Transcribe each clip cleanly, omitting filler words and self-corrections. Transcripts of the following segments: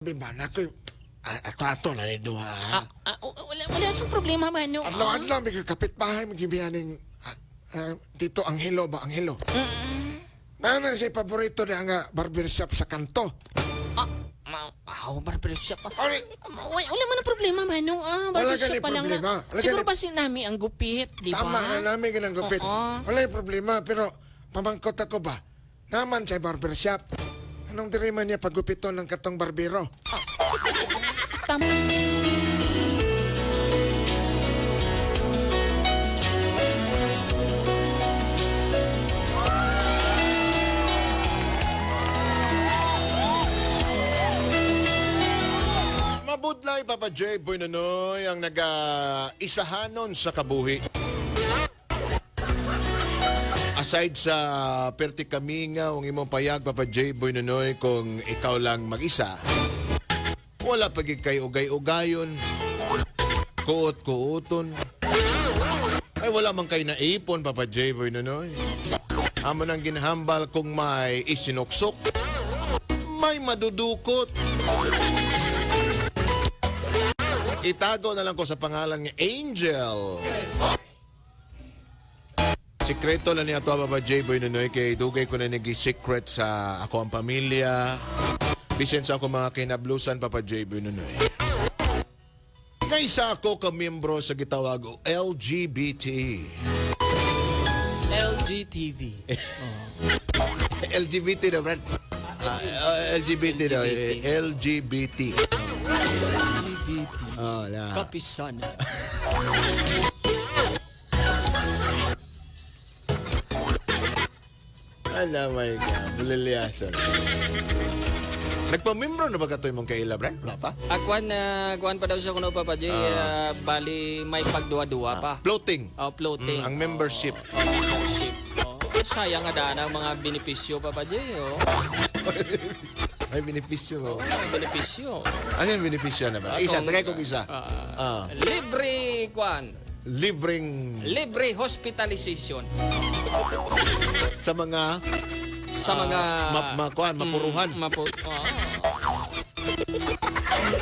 Ba na ko ato ato na ni duha. Wala wala sa problema, Manong. Adlaw adlaw may kapitbahay magibiyaning Tito Angelo ba, Angelo. Na siya paborito niya nga barbershop sa kanto. Barber shop. Ori, Wala, wala man ang problema, Manong. Wala Barber shop gani pa lang. problema. Wala Siguro gani- ba si nami ang gupit, di ba? Tama na namin ganang gupit. Oo. Wala yung problema, pero pamangkot ako ba? Naman siya barbershop. Anong diri man niya paggupiton ng katong barbero? Tama. Mabudlay, Papa J. Boy Nonoy, ang nag-isahanon sa kabuhi. Aside sa perti kaminga, ang imong payag, Papa J. Boy Nonoy, kung ikaw lang mag-isa, wala pagig kay ugay-ugayon, kuot-kuoton. Ay, wala man kay naipon, Papa J. Boy Nonoy. Amo nang ginhambal kung may isinuksok, may madudukot. Itago na lang ko sa pangalan ni Angel. Sikreto na niya ito, Papa J. Boy Nunoy, kay dugay ko na nag-secret sa ako ang pamilya. Bisan sa ako mga kinablusan, Papa J. Boy Nunoy. Kaysa ako kamiyembro sa gitawag o LGBT. LGTV. LGBT daw, Brad. LGBT daw. Eh, LGBT. LGBT. Oh, na. Kapisan. Ala, my God. Bulilyasan. Nagpamembro na ba katoy mong kaila, Brad? Wala pa? Akwan na kuan pa daw siya kuno, Papa J. Bali may pagduwa-duwa pa. Floating. Oh, floating. Ang membership. Oh, membership. Oh, sayang nga daan ang mga benepisyo, Papa J. Oh. May benepisyo. Oh, may benepisyo. Ano yung benepisyo na ba? Isa, tagay kong isa. Libre kuan. Libreng Libre hospitalization sa mga sa mga kuan, mapuruhan.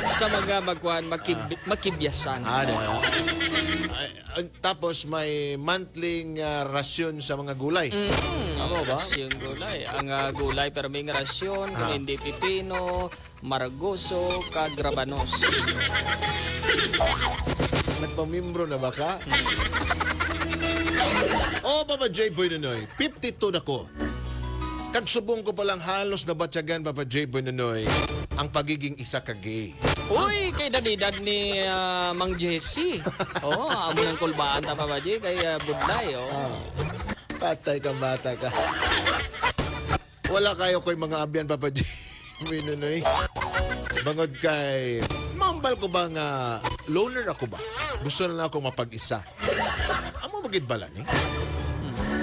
Sa mga magkuan makibyasan. Ano? Ay, tapos may monthly rasyon sa mga gulay. Tama ba? Rasyon gulay. Ang gulay pero may rasyon, kung hindi pipino, margoso, kagrabanos. Nagpamimbro na ba ka? Oh, Papa J. Boy Nunoy, 52 na ko. Kagsubong ko palang halos nabatyagan, Papa J. Boy Nunoy, ang pagiging isa ka gay. Uy, kay dadidad ni Mang Jesse. Oh, amo ng kulbaan ta, Papa J, kay Budlay. Oh. Patay ka, bata ka. Wala kayo ko'y mga abyan, Papa J. Boy Nunoy. Bangod kay, mambal ko ba nga, loner ako ba? Gusto na lang ako mapag-isa. Amo magid bala ni?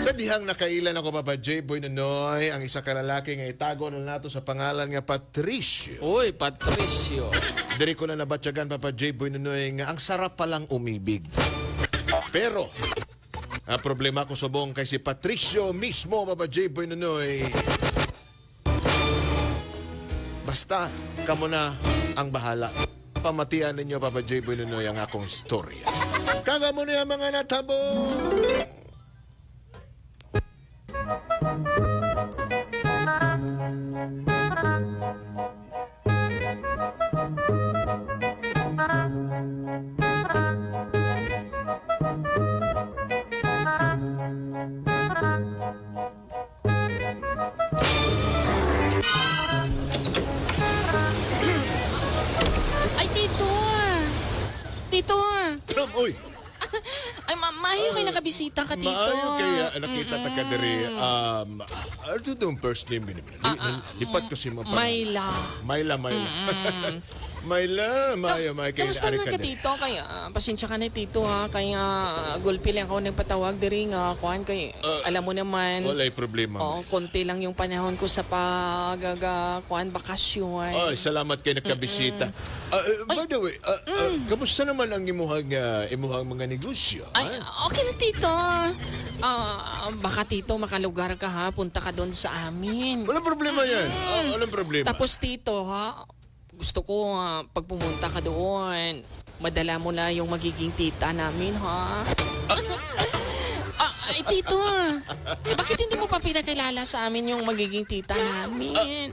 Sa dihang nakailan ako, Papa J. Boy Nunoy, ang isa ka lalaki nga itago na nato sa pangalan nga Patricio. Uy, Patricio. Diri ko na nabatyagan, Papa J. Boy Nunoy, nga ang sarap palang umibig. Pero, ang problema ko subong kay si Patricio mismo, Papa J. Boy Nunoy. Basta, kamo na ang bahala. Pamatian ninyo, Papa J. Boy Nunoy, ang akong istorya. Kaga mo niya mga natabo! Ay, Tito. Tito. Uy! Ay, maayo kay nakabisita ka, Tito. Maayo kaya nakita ta ka diri. Ano itong first name ni Lipat ko si mo. Mayla. Mayla, Mayla. Mayla, maayo, maayo kay Kamusta ari naman ka, diri. Tito? Kaya, pasensya ka na, Tito, ha? Kaya, gulpi lang ako nagpatawag diri nga. Kuan, kay, alam mo naman. Walay problema. Oo, konti lang yung panahon ko sa pag, kuan, bakasyon. Ay, salamat kay nakabisita. By the way, kamusta naman ang imuhang mga negosyo? Ay, okay na, Tito. Baka, Tito, makalugar ka, ha? Punta ka doon sa amin. Walang problema yan. Walang problema. Tapos, Tito, ha? Gusto ko pag pumunta ka doon, madala mo na yung magiging tita namin, ha? Ay, tito, bakit hindi mo pa pinakilala sa amin yung magiging tita namin?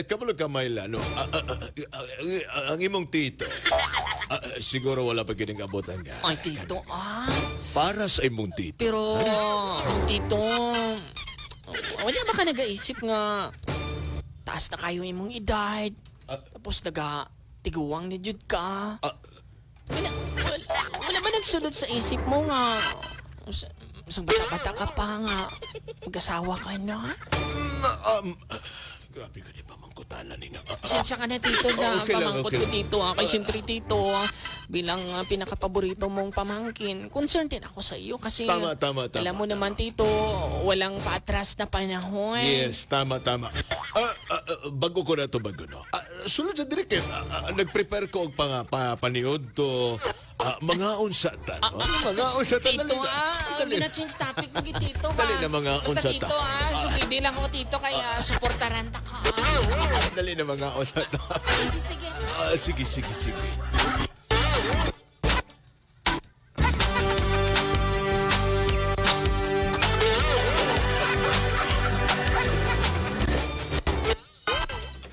Kabalo ka, Myla, no? Ang imong tito, siguro wala pa gining abutan nga. Ay, tito, Para sa imong tito. Pero, tito, wala ba ka nag-aisip nga taas na kayo imong edad? Tapos naga tiguang ni jud ka. Wala ba nagsulod sa isip mo nga isang bata-bata ka pa nga mag-asawa ka na? Grabe ka di pa mangkutana ni nga. Pasensya ka na, tito, sa Okay lang, pamangkot okay ko lang. tito. Kay siyempre tito, bilang pinakapaborito mong pamangkin, concerned din ako sa iyo kasi Tama, tama, tama, alam mo tama. naman tito, walang paatras na panahon. Yes, tama, tama. Bago ko na to, bago no. Sulod sa direk, nag-prepare ko og paniod to. Mga unsa ta, no? Mga unsa ta. Tito, dali na. Dali. gina-change topic mo gid, tito ba? Dali na, mga Basta unsa ta. tito, sugidi lang ako tito kaya suportaran ta ka. Dali na mga unsa ta. Sige, sige. Sige, sige, sige.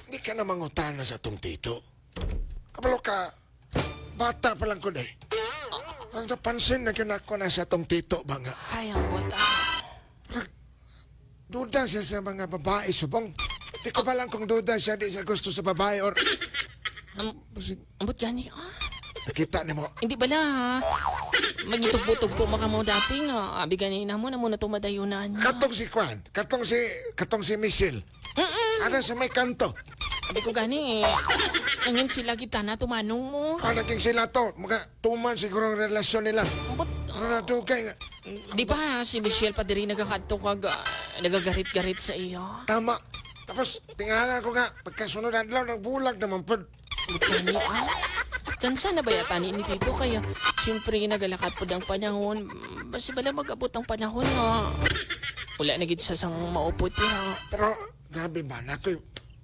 Hindi ka na mangutana sa tong tito. Kabalo ka, bata pa lang ko day. Ang napansin na yun ako na sa tong tito ba nga. Ay, ang buta. Duda siya sa mga babae, subong. Di ko pa lang kung duda siya, di siya gusto sa babae or... Basig, Ambot gani, nakita ni mo. Hindi bala, ha? Magitugbo-tugbo maka mo dati nga. Abi ganina mo na muna tumadayunan. Katong si Kwan, katong si Michelle. Ano sa may kanto? Sabi ko gani, eh. Nangin sila kita na tumanong mo. Ah, naging sila to. Mga 2 months siguro ang relasyon nila. Ambot, Ano na dugay nga. di ba si Michelle pa diri nagakadto kag nagagarit-garit sa iyo? Tama. Tapos, tingala ko nga, pagkasunod adlaw, nagbulag naman po. Ambot gani, Tsansa na ba yata ni Tito kaya siyempre nagalakat po ang panahon. Basta bala mag-abot ang panahon nga. Wala na gid sa sang maupot ya. Pero, grabe ba, nakoy,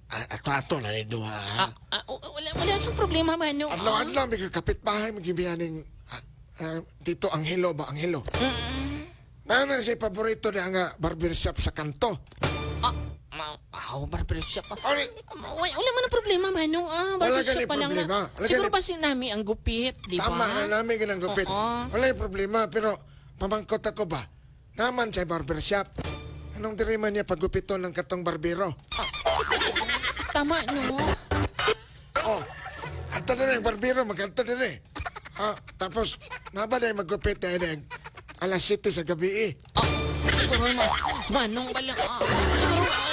ato-ato na ni duha. Wala sa problema man no. Adlaw-adlaw, may kapitbahay, magibiyaning, Tito Angelo ba, Angelo? Nana siya paborito niya nga barbershop sa kanto. Barber shop. Ori, Wala man ang problema manong. Wala Barber shop gani pa lang. problema. Wala Siguro gani- ba si nami ang gupit, di ba? tama na namin ginang gupit. Oo. Wala yung problema, pero pamangkot ako ba? Naman siya barbershop. Anong diri man niya paggupiton ng katong barbero? Tama no. Oh, ato na yung barbero, magkanto din eh. Tapos, naba na yung maggupit na yun alas 7 sa gabi eh. Siguro manong bala.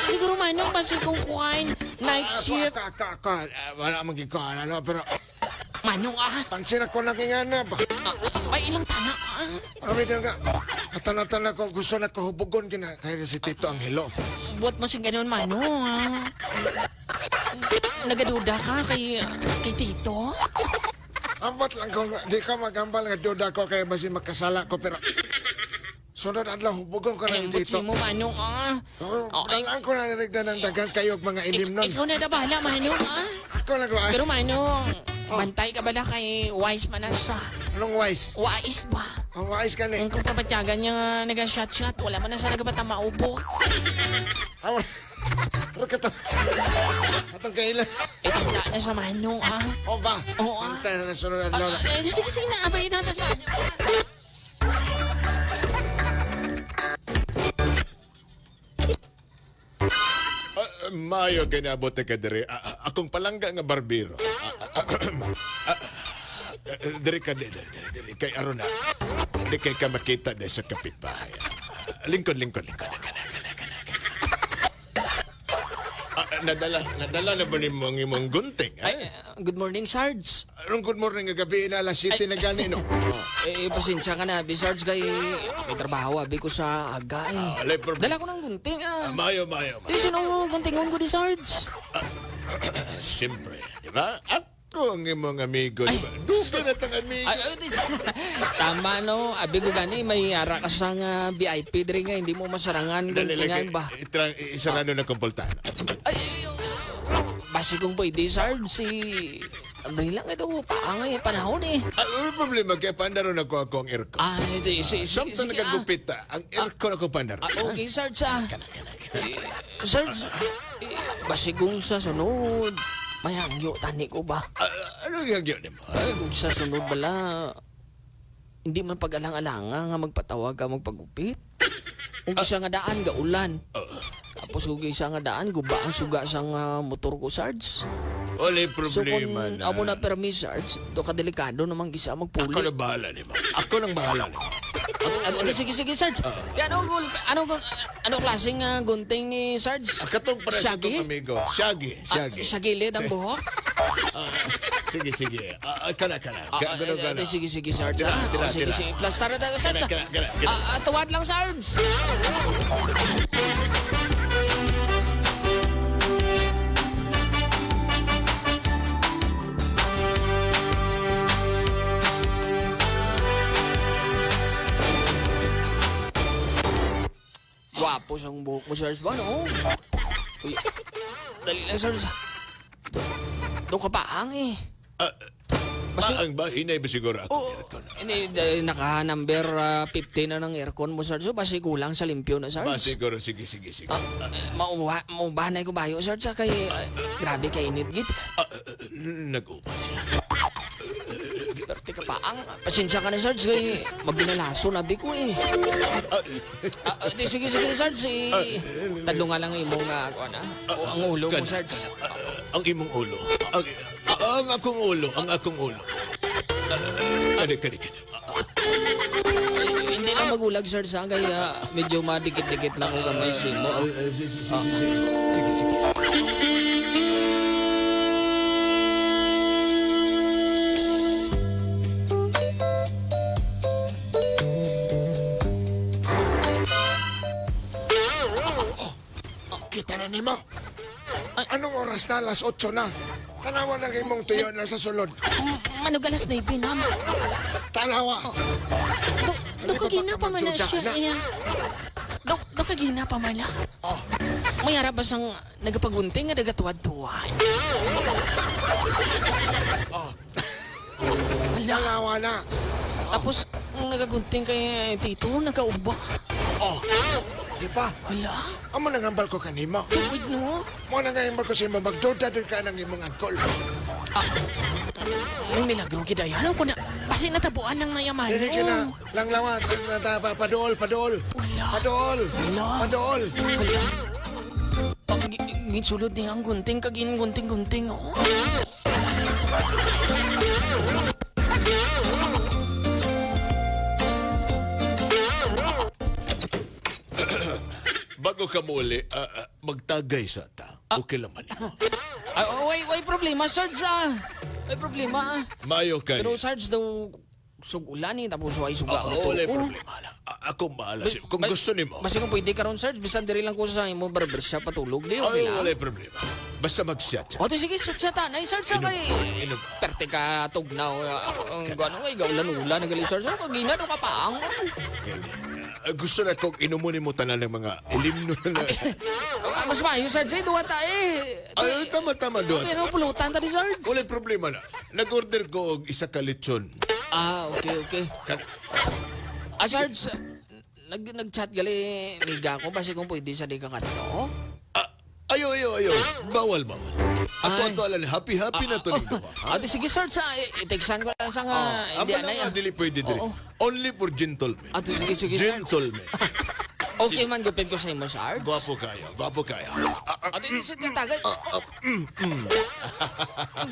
Siguro manong basi kung kuhain night shift. Ako, wala magikuhan, ano, pero Manong pansin ako nakingana ba? Ay ilang tana. Kami din nga, atana-tana ko, gusto na kahubugon kina, kaya si Tito Angelo. Buat mo siyang ganun manong. Nagaduda ka kay Tito? Ambot lang ko, di ko magambal nga duda ko kaya basin makasala ko, pero sunod adlaw hubugon ko na Ay, yung ambot Tito. si mo manong Oh, Oh, ay, dalaan ko na narigdan ng dagang kayog mga ilim nun. ikaw na dabala manong Ako lang ko, ay, Pero manong, bantay ka bala kay wise man na siya. anong wise? Wise ba? Ang wise ka ni. Kung pabatyagan niya nga naga-shot-shot, wala man na sa nagabata maupo. Pero katong, katong kailan. Ito wala na sa manong O ba? Oo, ah. Antay na sunod adlaw na. Sige, sige na, abay na. Tas, Mayo kay naabot ka diri. Akong palangga nga barbero. Diri ka diri diri diri kay aron na. Di kay ka makita di sa kapitbahay. Lingkod lingkod lingkod. Kana kana kana kana. Nadala na ba nimo ang imong gunting? Ay, good morning, Sarge. Anong good morning nga gabi na alas 7 na gani no? Eh, pasensya ka na, Abi Sarge, kay may trabaho, abi ko sa aga eh. Alay, problem. Dala ko ng gunting Mayo mayo. Mayo. Di, sino guntingon ko di, Sarge? Siyempre, di ba? Ako ang imong amigo, di ba? Dugo na tang amigo. Ay, ay, tama no. Abi ko gani may ara ka sa nga VIP diri nga hindi mo masarangan Dali lang, guntingan ba. Isarado na kompultano. Ay, ay, ay, basi kung pwede, Sarge, si Abril lang ito, paangay panahon eh. Ah, wala problema kaya pandaro na ko ako ang aircon. Ah, si, Samtang sige, ah. nagagupit ta, ang aircon ako pandaro. Ah, okay, Sarge, ah. Eh, Sarge, eh, basi kung sa sunod, may hangyo tani ko ba? Ah, ano yung hangyo nimo? Kung sa sunod bala, hindi man pag-alang-alanga nga magpatawag ka magpagupit. Kung isa nga daan, gaulan. Tapos kung isa nga daan, guba ang suga sa nga motor ko, Sarge. Wala So kung problema na. amo na permis, Sarge, do kadelikado namang gisa Ako magpuli. na bahala nimo. Ako nang bahala nimo. At, sige, sige, Sarge. Yan, ano, ano, ano klaseng gunting ni Sarge? Ah, katong para sa Shaggy? itong amigo. Shaggy, Ah, Shaggy. sa gilid ang buhok? Ah, sige, sige. Ah, ah, kana, kana. Ah, ah, Gano, ah, gano. sige, sige, Sarge. Tira, Ah, tira, oh, sige, tira. sige. Plastar na tayo, Sarge. Kana, kana, kana. Ah, ah, tuwad lang, Sarge. Gwapo siyang buhok mo, Sarge ba, no? Uy, dali lang, Sarge. Do ka paang eh. Ah, Basi- paang ba? Hinay ba siguro ako Oo. aircon? Hindi, dahil naka number 15 na ng aircon mo, Sarge. So, basi kulang sa limpyo na, Sarge. Ba, siguro. Sige, sige, sige. Ah, eh, mauwa, mauba na ko bayo, Sarge. Kay, grabe kay init git. Ah, ah, nag-upa siya. Pero ka paang. Pasensya ka na, Sarge. Kay mabinalaso na ko eh. Ah, Ah, ah, di, sige, sige, Sarge. Eh, tadlo nga lang imong kuwan, ah. O, ang ulo mo, Kana, Sarge. kana. Ah, ah, ang imong ulo. Ang akong ulo. Ang akong ulo. Ah, kani, kani, kani. Ah, Eh, hindi lang magulag, Sarge, ha? Kaya medyo madikit-dikit lang kung gamay simo. ah, ah, sige, sige, sige. Sige, sige, sige. Kita na nimo. Anong oras na? Alas 8 na. Tanawa na imong tuyo na sa sulod. Manugalas na ipinam. Tanawa. Do, do kagina pa man na Magduda siya. na. Iya. Do, do kagina pa man na. Oh, May ara ba siyang nagapagunting nga nagatuwad-tuwad? oh. Wala. Tanawa na. Tapos, ang nagagunting kay Tito, nagauba. Oh. Di ba? Wala. Amo nang hambal ko kanimo. Tuwid no. Mo nang hambal ko sa imo magduda doon ka ng imong angkol. May milagro kidaya. Ano ko na? Basi natabuan ng nayaman. Dili ka na. Langlawan. Padool, padool. Wala. Padool. Wala. Padool. Wala. Oh, ginsulod niya ang gunting kagin gunting-gunting. Oh. Bago ka muli, ah, ah, magtagay sa ta. Okay lang man imo. Ay, oh, way, way problema, Sarge ah. May problema ah. Mayo kay. Pero Sarge daw, sugulan eh, tapos way suga Ah, ang wala tuko. problema na. Ah, ako bahala sa'yo. Kung gusto nimo. Basta kung pwede karon Sarge, bisan diri lang ko sa imo barber shop patulog di okay Ay, lang. wala problema. Basta mag-shot. O, di sige, sa chat Nay, Sarge, sa Inom, kay... inom. Perte ka, tugnaw. Ang gano'n, ay, gaulan-ulan, nagaling, Sarge. Oh, kagina, do ka paang. Ah, gusto na kong inumunin mo tanan ng mga ilimno na. Ah, mas maayo, Sarge, eh, duwa ta eh. Ay, tama, tama doon. Pero pulutan ta di, Sarge. Wala problema na. Nag-order ko og isa ka lechon. Ah, okay, okay. Ah, Sarge, nag-chat gali, miga ko, basi kung pwede sa di ka kadto. Ah, ayo, ayo, ayo. Bawal, bawal. Ako Ay. ato alam, happy, happy na to ning duha. Ah, di sige, Sarge, ah, iteksan ko lang sa nga, Ang hindi na anay. nga ah. dili pwede dili. Oo. Only for gentlemen. Ah, di, sige, sige, Sarge. Gentlemen. Okay man, gupit ko sa imo, Sarge. Gwapo kayo, gwapo kayo. Ah, Ah, di, sige, tagay.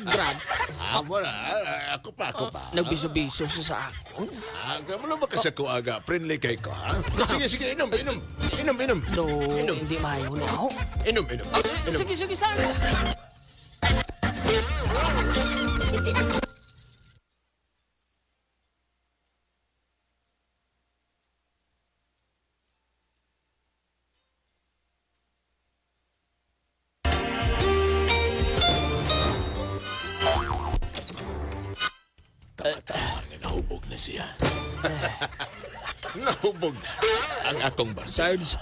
Grab. ah, wala. Ah, ako pa, ako pa. Nagbiso-biso siya sa akon. Ah, grabe mo ba kasi ako aga? Friendly kay ko, ha? Sige, sige, inom, inom. Inom, inom. Do, Inom. hindi maayo no. Ako. Inom, inom. Ah, eh, sige, sige, Sarge. Hubog na ang akong basa. Sarge,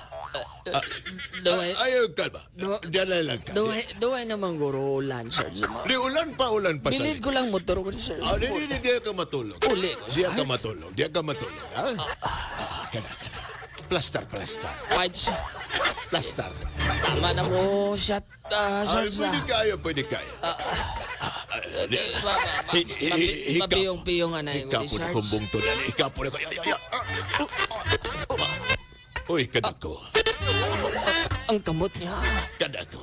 duway, Ayaw, kalma. Diyan na lang ka. duway, duway naman guro ulan, Sarge. Di ulan pa, ulan pa. Bilid ko lang motor ko, Sarge. Ah, di, di, di, di ka matulog. Uli ko. Di ka matulog. Di ka matulog. Ha? Ah, kana, kana. Plastar, plastar. Pards, Plastar. tama na ko, shot, Ay, Sarge. pwede kaya, pwede kaya. Mapiyong-piyong anay ko, Ikaw po na Sarge. kumbong to dali. Ikaw po na ko. Ay, ay, ay. Ah, ah, ah. Uy, kadako. Ang kamot niya. Kadako.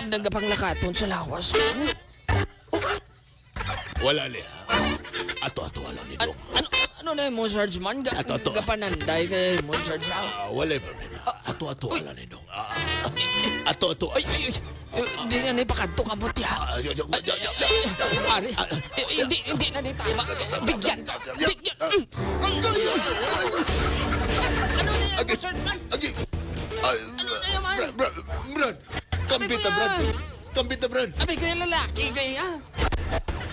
Nagapanglakaton sa lawas. Wala niya. Ato, ato, wala ni Dong. Ano, ano na mo, Sarge man? Ato, ato. Gapananday kay mo, Sarge. Ah, wala problema. Ato, ato, wala ni Dong. Ah, ato, ato. Ay, ay, ay. Hindi na ipakadto kamot ya. Ah, ay, ay, ay, ay, ay, ay. Pare, eh, hindi, hindi na ni tama. Bigyan ka. Bigyan. Ano na yan, Okay. Sarge man? Okay. Ay, Ano na yan, man? Brad, Brad, Brad. Kambita, Brad. Kambita, Brad. Abi ko yung lalaki kaya.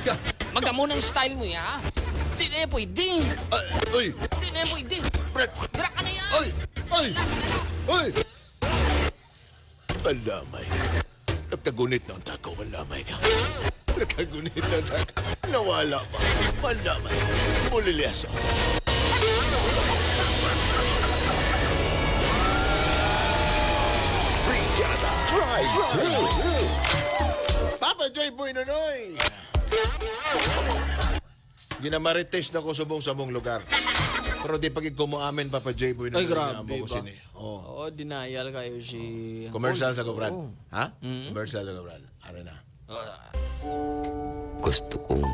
Ka. Magdamo ng style mo ya. Hindi na yan pwede. Ay, uy, Hindi na yan pwede. Brad. Dra ka na yan. Ay, ay, ay. Alamay. Nagkagunit na ang tako. Alamay ka. Nagkagunit na ang tako. Nawala pa. Alamay. Muliliaso. Brigada Drive Thru. Papa J. Boy Nonoy! Ginamarites na ko subong sa mong lugar. Pero di pag kumuamin, Papa J. Boy Nonoy. Ay, grabe amo ko ba? sini. Oh. Oo, denial kayo si... Commercial sa ko, Brad. Oo. Ha? Commercial sa ko, Brad. Ano na? Ah. Gusto kong